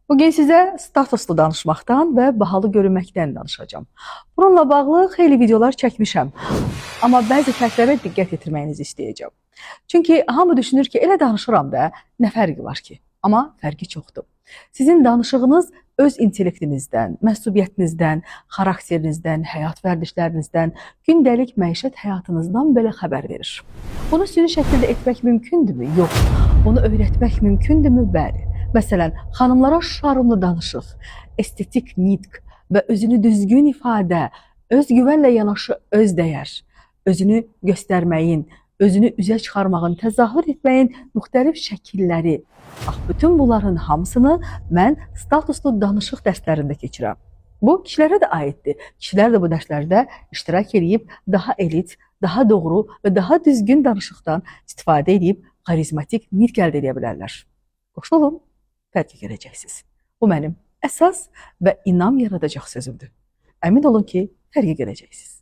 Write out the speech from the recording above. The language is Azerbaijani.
Bugün sizə statuslu danışmaqdan və bahalı görünməkdən danışacağam. Bununla bağlı xeyli videolar çəkmişəm. Amma bəzi fərqlərə diqqət yetirməyinizi istəyəcəm. Çünki hamı düşünür ki, elə danışıram da, nə fərqi var ki? Amma fərqi çoxdur. Sizin danışığınız öz intellektinizdən, məsuliyyətinizdən, xarakterinizdən, həyat vərdişlərinizdən, gündəlik məişət həyatınızdan belə xəbər verir. Bunu süni şəkildə etmək mümkündürmü? Yox. Bunu öyrətmək mümkündürmü? Bəli. Məsələn, xanımlara şarmlı danışıq, estetik nitq və özünü düzgün ifadə, öz güvənlə yanaşı öz dəyər, özünü göstərməyin, özünü üzə çıxarmağın, təzahür etməyin müxtəlif şəkilləri. Bax, bütün bunların hamısını mən statuslu danışıq dərslərində keçirəm. Bu kişilərə də aiddir. Kişilər də bu dərslərdə iştirak eləyib daha elit, daha doğru və daha düzgün danışıqdan istifadə edib xarizmatik nitq əldə edə bilərlər. Qoşulun, fərqi görəcəksiniz. Bu mənim əsas və inam yaradacaq sözümdür. Əmin olun ki, fərqi görəcəksiniz.